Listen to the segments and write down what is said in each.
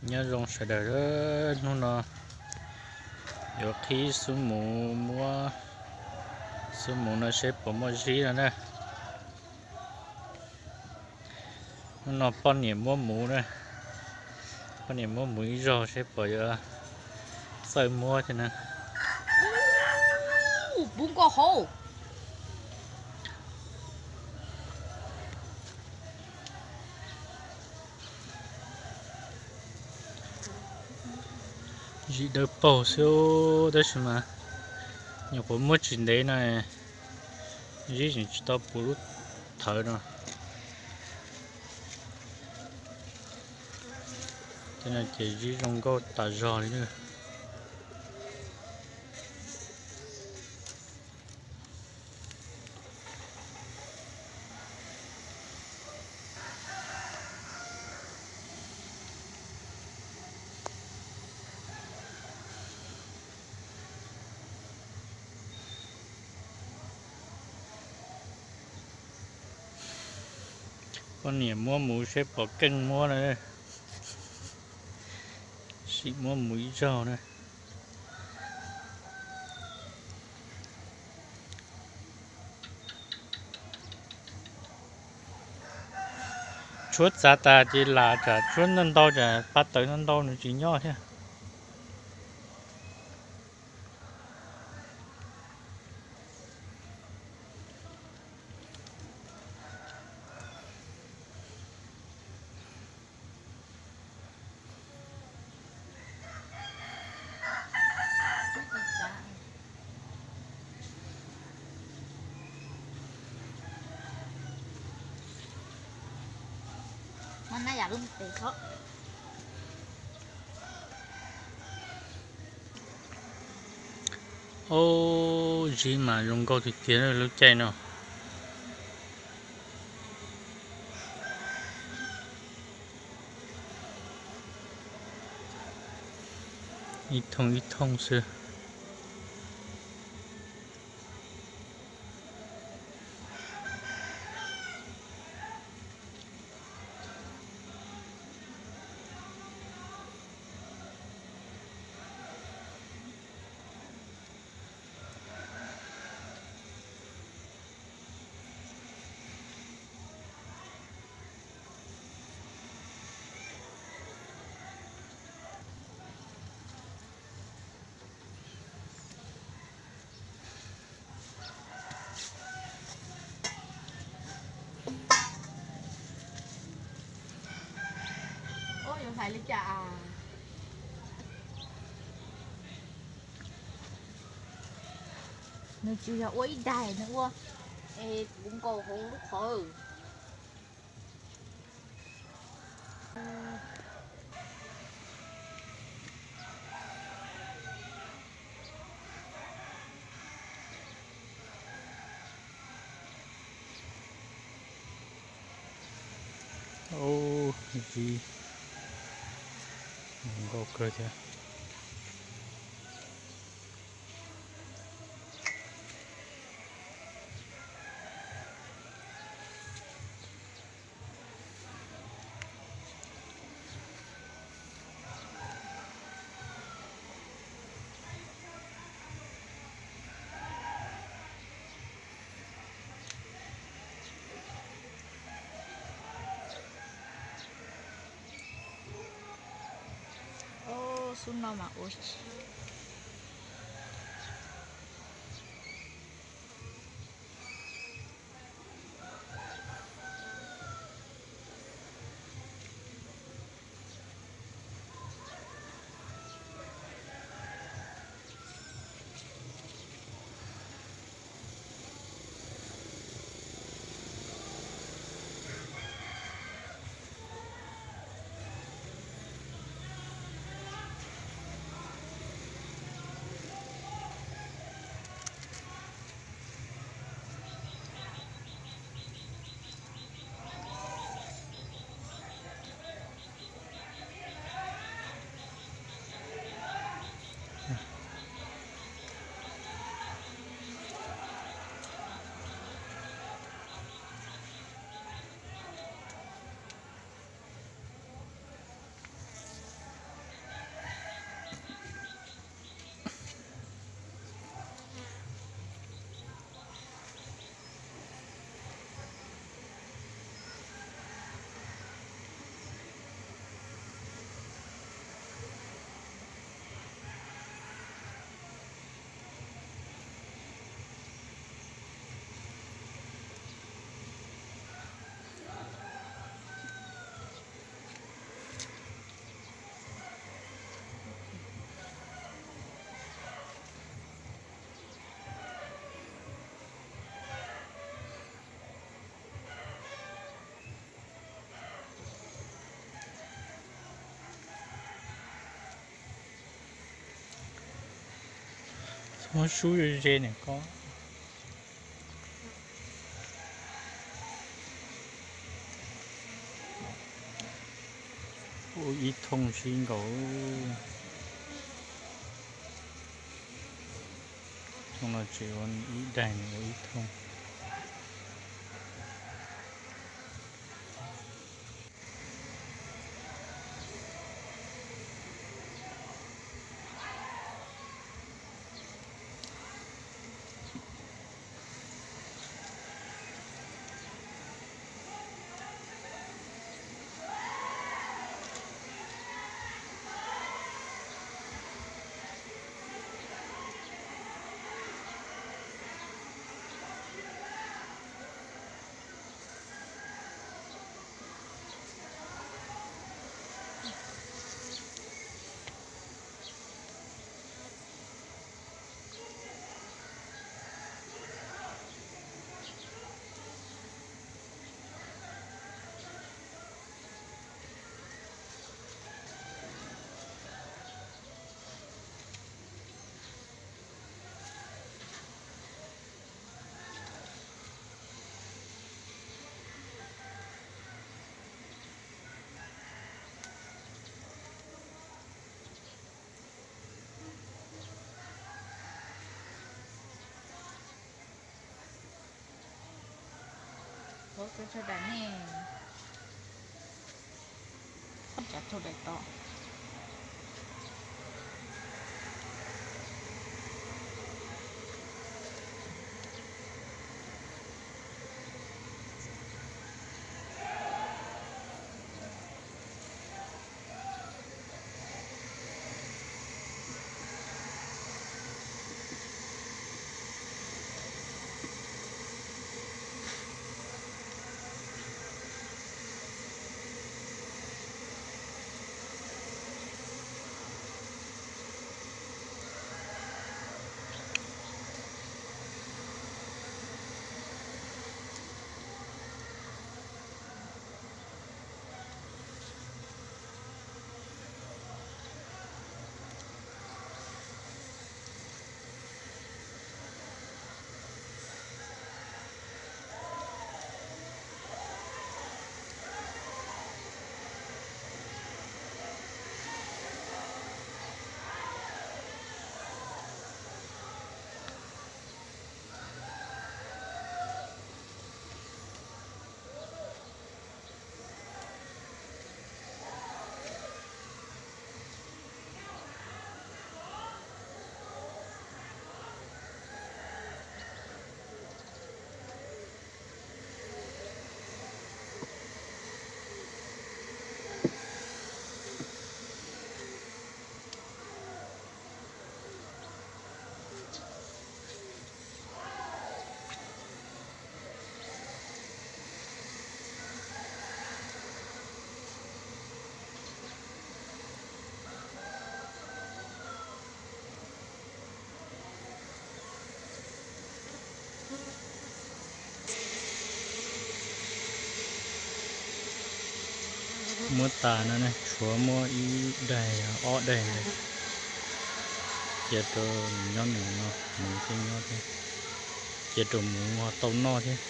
Nyob zoo sawv daws, hnub no yuav qhib xub muv, muab xub muv no seb puas muaj zib no na. Hnub no poj niam muab muv na, poj niam muab muv ib zaug seb puas yuav txawj muab thiab na. Puv nkauj hauv. Zib dawb paug xwb tab sis mas nyuam qhuav muab tsis ntev no, zib tseem tsis tau puv lub thawv no. Tej no ces zib zoo nkauj tas zog li na. Poj niam muab muv seb puas keej muab na. Sim muab muv ib zaug na. Tshuab txav tas ces lam tsam tshuab ntau ntau tsam pa tawv ntau ntau nws tsis nyob thiab. Ob, zib mas zoo nkauj tiag tiag lub caij no. Ib thooj ib thooj xwb. Ua yuav hlais li cas? Nws tsis yog ua ib daig, nws ua es puv nkaus hauv lub qhov. Ub, zib nkauj kawg thiab. Ub, xub no mas ua tsis Muab sub ze ze niam ko. Ua ib thooj sib nkaus. Thooj no tseem ua ib daim, ua ib thooj. Ov, txog daim ne, txog txog daim tod. Muab tas no ne, tshuav muab ib daim ob daim ntawd cia rau nws nyob nws no, muv thiaj nyob thiab, cia rau muv ho tau noj thiab.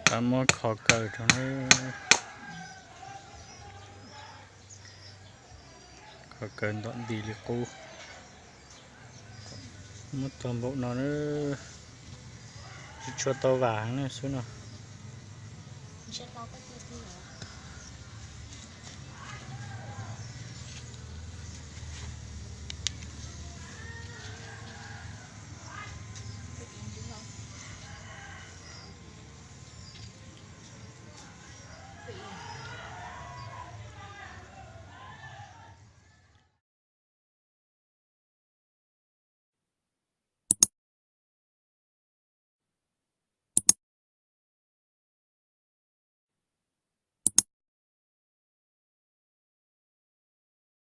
Tab muab kho kaws rau na. Kho kaws ntom nti li qub. Muab txog npaum no na, tsis tshua tau vam heev na xwb no. Ntshe tau koj cia ti.